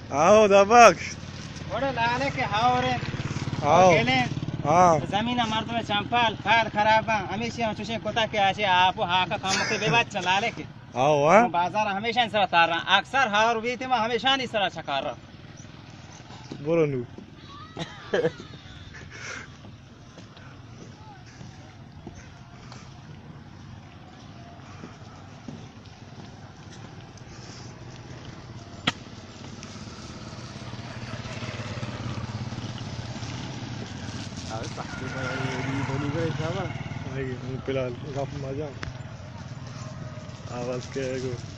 آؤ، دبک۔ بڑے لالے کے ہاورے۔ آؤ۔ گلے۔ ہاں۔ زمین مردم چمپال، کار خراب، ہمیشہ ہم چوشیں کتا کے آشے آپ و ہاکا کم کے بے بچ لالے کے۔ آؤ، ہاں۔ بازار ہمیشہ سر تار رہا، اکثر ہاور بیتے ما ہمیشہ نہیں سر چکار رہا۔ برو نو۔ آئی، ہوں، فی الحال گپ مجاں۔ آواز کے گو۔